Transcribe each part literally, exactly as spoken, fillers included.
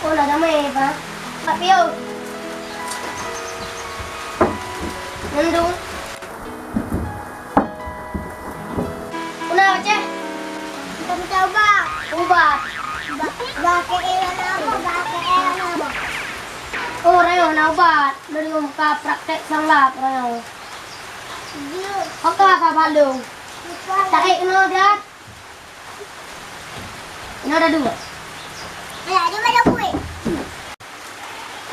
Oh, na damé, Pa. Pak Piyôh. Nandung. Peue na, Ceh? Minta, minta ubat. Ubat? Ba-, ba K L na apa? Ba K L na apa? Oh, rayoh na ubat. Lôn buka praktek sang lap rayoh. Jeuet. Oka ka balong. Bukan. Taék keunoe, Jat. Inoe dadu. Alah, jom ada kueh.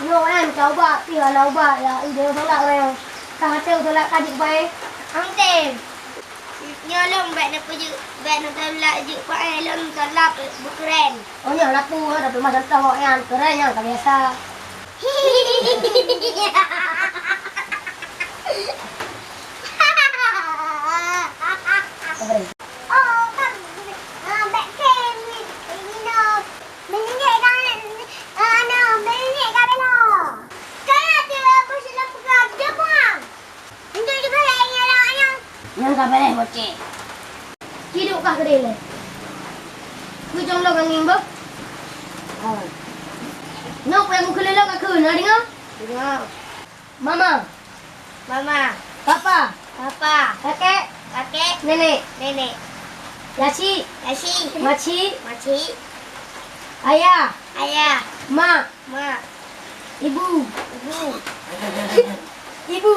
Nyoe kan, ka ubat, pih hana ubat, ya, ide salah orang. Ka hati salah kadik bae. Ang tem. Nyoe lom bèk neupeujeuet, bèk neuteulak jeuet pakai lom salah beukeuren. Oh, nyoe lapu, tapi macam tu awak nyan, keuren nyan ka biasa. Apa dia? Oh, kan, ah, bèk khem ni, ni noh. Meunyoe ka, ah, noh, meunyoe ka bela. Kan ada bos dalam peugah dia, Bang. Untuk juga yang nyala ayam. Nyang ka beureh, Boceh. Ciduk kah keudeh lé? Kujong lom angin, Bos. Oh. Nyoe peue nyang meukeulilong ka kheun, na deungoe? Deungoe. Mama. Mama. Papa. Papa. Kakek. Kakek. Nenek. Nenek. Yasi. Yasi. Maci. Maci. Ayah. Ayah. Mak. Mak. Ibu. Ibu. Ibu.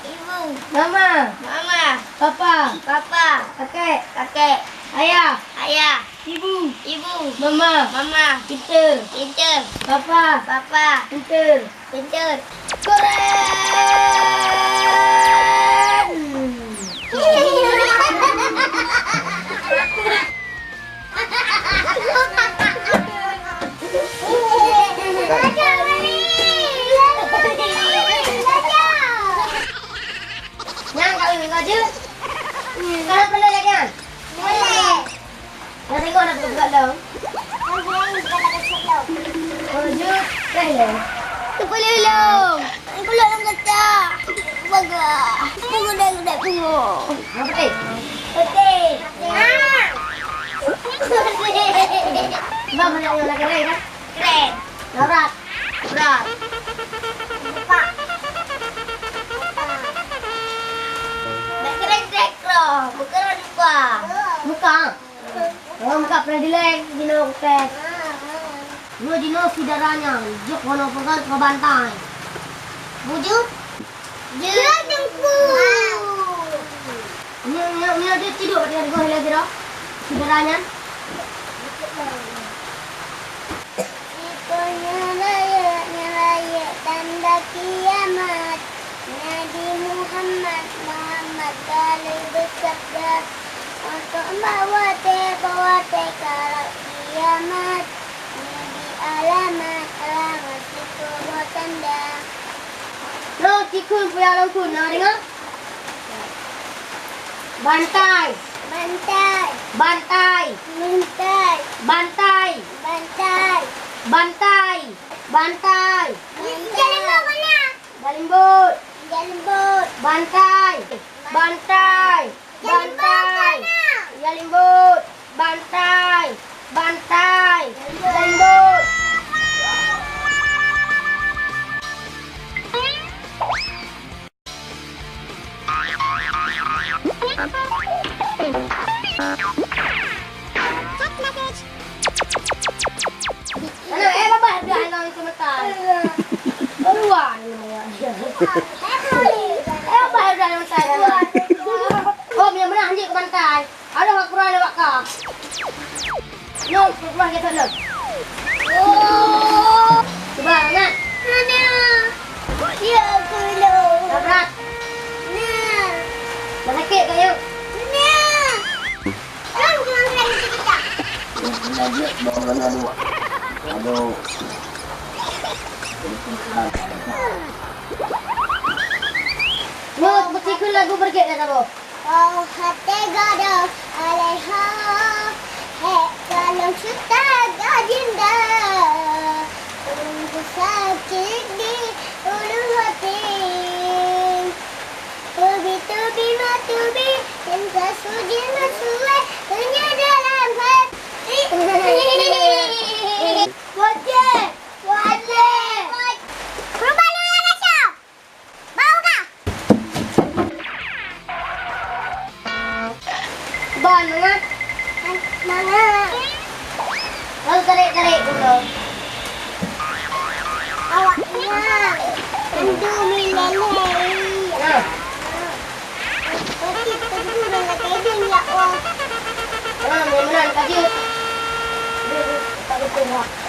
Ibu. Mama. Mama. Papa. Papa. Kakek. Kakek. Ayah. Ayah. Ibu. Ibu. Mama. Mama. Pintar. Pintar. Papa. Papa. Pintar. Pintar. Keren! Nyan kawin kau je. Kau pernah lihat kan? Boleh. Dah tengok dah peugah-peugah dong. Kan bilang ni bukan dah kacau dong. Oh, jut. Dah, dah. Tunggu dulu. Aku nak kata. Baga. Tunggu dah, dah tunggu. Apa teh? Putih. Ah. Bang, mana yang nak keren kan? Keren. Berat. Berat. Lupa. Nak keren-keren loh. Bukan lupa. Bukan. Orang buka pernah dileng, dino tes. Nyoe jinoe syedara nyan, jok wonoh peugah keu bantai. Bujur? Jeuet, Teungku. Nyoe, nyoe, nyoe jeuet ciduk bak tinggai lagèe dah. Syedara nyan. Sikoe nyoe rayeuk, nyoe rayeuk tanda kiamat. Nabi Muhammad, Muhammad ka lheueh beusabda, untuk bak watèe, bak watèe karab kiamat, nyoe di alamat, alamat sikoe boh tanda. Lôn cikheun peue nyang lôn kheun, na deungö? Bantai. Bantai. Bantai. Bantai. Bantai. Bantai. Bantai. Bantai. Jalan bawah mana? Jalimbot. Jalimbot. Bantai. Bantai. Jalimbot. Bantai. Sana. Jalimbot. Bantai. Bantai. Jalimbot. Anak, eh, babah dah nang semetai. Keluar ni. Eh, babah dah nang semetai. Oh, biar menang je ke bantai. Aduh, aku rasa awak kah. Nyoe, keluar kita dulu. Oh. Cuba, nak. Mana? Ya, aku dulu. Tabrak. Nah. Dah sakit tak, yuk? Nah. Kan kurang kali cerita. Aduh. Nyoe, beutôi lagu bergek dah, Tabo. Oh, até godoh alaiha, hék kalon syeuta gadinda, ulôn sakét di ulu até. Teubi-teubi meutubi, dan sasuji meusuwé, hanya dalam hati. Bocah! Ban mangat. Mangat. Lalu tarik-tarik ulo. Awak nyan. Andu mi lelei. Nah. Berarti betul-betul yang lagi ini ya Allah. Nah, memang kajut. Duh, duh, tak betul, Wak.